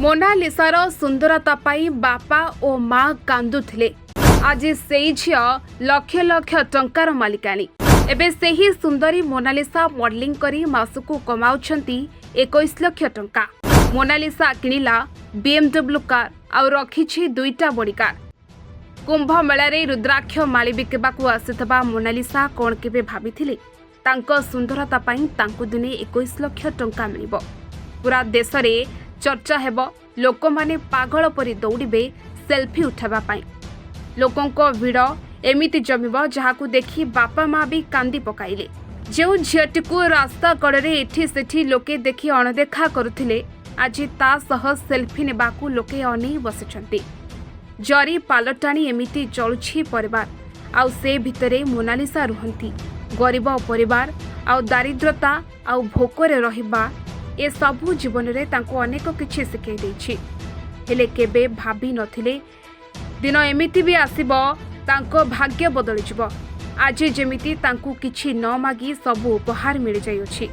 ମୋନାଲିସାର ସୁନ୍ଦରତା ପାଇଁ ବାପା ଓ ମା କାନ୍ଦୁଥିଲେ। ଆଜି ସେଇ ଝିଅ ଲକ୍ଷ ଲକ୍ଷ ଟଙ୍କାର ମାଲିକାଣୀ। ଏବେ ସେହି ସୁନ୍ଦରୀ ମୋନାଲିସା ମଡେଲିଂ କରି ମାସକୁ କମାଉଛନ୍ତି 21 ଲକ୍ଷ ଟଙ୍କା। ମୋନାଲିସା କିଣିଲା ବିଏମ୍ଡବ୍ଲ୍ୟୁ କାର୍ ଆଉ ରଖିଛି ଦୁଇଟା ବଡିଗାର୍ଡ। କୁମ୍ଭ ମେଳାରେ ରୁଦ୍ରାକ୍ଷ ମାଳି ବିକିବାକୁ ଆସିଥିବା ମୋନାଲିସା କ'ଣ କେବେ ଭାବିଥିଲେ ତାଙ୍କ ସୁନ୍ଦରତା ପାଇଁ ତାଙ୍କୁ ଦିନେ 21 ଲକ୍ଷ ଟଙ୍କା ମିଳିବ? ପୁରା ଦେଶରେ ଚର୍ଚ୍ଚା ହେବ, ଲୋକମାନେ ପାଗଳ ପରି ଦୌଡ଼ିବେ ସେଲ୍ଫି ଉଠାଇବା ପାଇଁ। ଲୋକଙ୍କ ଭିଡ଼ ଏମିତି ଜମିବ, ଯାହାକୁ ଦେଖି ବାପା ମା ବି କାନ୍ଦି ପକାଇଲେ। ଯେଉଁ ଝିଅଟିକୁ ରାସ୍ତା କଡ଼ରେ ଏଠି ସେଠି ଲୋକେ ଦେଖି ଅଣଦେଖା କରୁଥିଲେ, ଆଜି ତା ସହ ସେଲ୍ଫି ନେବାକୁ ଲୋକେ ଅନେଇ ବସିଛନ୍ତି। ଜରି ପାଲଟାଣି ଏମିତି ଚଳୁଛି ପରିବାର, ଆଉ ସେ ଭିତରେ ମୋନାଲିସା ରୁହନ୍ତି। ଗରିବ ପରିବାର ଆଉ ଦାରିଦ୍ରତା ଆଉ ଭୋକରେ ରହିବା, ଏସବୁ ଜୀବନରେ ତାଙ୍କୁ ଅନେକ କିଛି ଶିଖେଇ ଦେଇଛି। ହେଲେ କେବେ ଭାବି ନଥିଲେ ଦିନ ଏମିତି ବି ଆସିବ, ତାଙ୍କ ଭାଗ୍ୟ ବଦଳିଯିବ। ଆଜି ଯେମିତି ତାଙ୍କୁ କିଛି ନ ମାଗି ସବୁ ଉପହାର ମିଳିଯାଇଅଛି।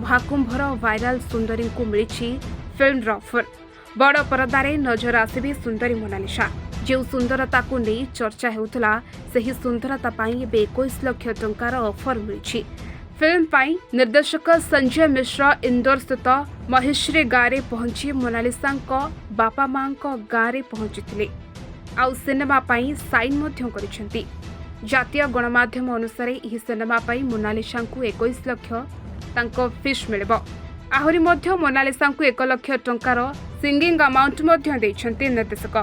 ମହାକୁମ୍ଭର ଭାଇରାଲ ସୁନ୍ଦରୀଙ୍କୁ ମିଳିଛି ଫିଲ୍ମର ଅଫର। ବଡ଼ ପରଦାରେ ନଜର ଆସିବେ ସୁନ୍ଦରୀ ମୋନାଲିସା। ଯେଉଁ ସୁନ୍ଦରତାକୁ ନେଇ ଚର୍ଚ୍ଚା ହେଉଥିଲା, ସେହି ସୁନ୍ଦରତା ପାଇଁ ଏବେ 21 ଲକ୍ଷ ଟଙ୍କାର ଅଫର ମିଳିଛି। ଫିଲ୍ମ ପାଇଁ ନିର୍ଦ୍ଦେଶକ ସଞ୍ଜୟ ମିଶ୍ର ଇନ୍ଦୋରସ୍ଥିତ ମହେଶ୍ରୀ ଗାଁରେ ପହଞ୍ଚି ମୋନାଲିସାଙ୍କ ବାପା ମାଙ୍କ ଗାଁରେ ପହଞ୍ଚିଥିଲେ ଆଉ ସିନେମା ପାଇଁ ସାଇନ୍ ମଧ୍ୟ କରିଛନ୍ତି। ଜାତୀୟ ଗଣମାଧ୍ୟମ ଅନୁସାରେ, ଏହି ସିନେମା ପାଇଁ ମୋନାଲିସାଙ୍କୁ 21 ଲକ୍ଷ ତାଙ୍କ ଫିସ୍ ମିଳିବ। ଆହୁରି ମଧ୍ୟ ମୋନାଲିସାଙ୍କୁ 1 ଲକ୍ଷ ଟଙ୍କାର ସିଙ୍ଗିଂ ଆମାଉଣ୍ଟ ମଧ୍ୟ ଦେଇଛନ୍ତି ନିର୍ଦ୍ଦେଶକ।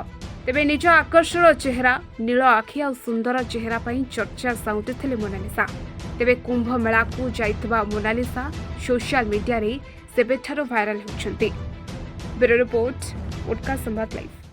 ତେବେ ନିଜ ଆକର୍ଷଣ ଚେହେରା, ନୀଳ ଆଖି ଆଉ ସୁନ୍ଦର ଚେହେରା ପାଇଁ ଚର୍ଚ୍ଚା ସାଉଁଟିଥିଲେ ମୋନାଲିସା। ତେବେ କୁମ୍ଭ ମେଳାକୁ ଯାଇଥିବା ମୋନାଲିସା ସୋସିଆଲ ମିଡିଆରେ ସେବେଠାରୁ ଭାଇରାଲ ହେଉଛନ୍ତି। ବ୍ୟୁରୋ ରିପୋର୍ଟ, ଓଟକା ସମ୍ବାଦ ଲାଇଭ୍।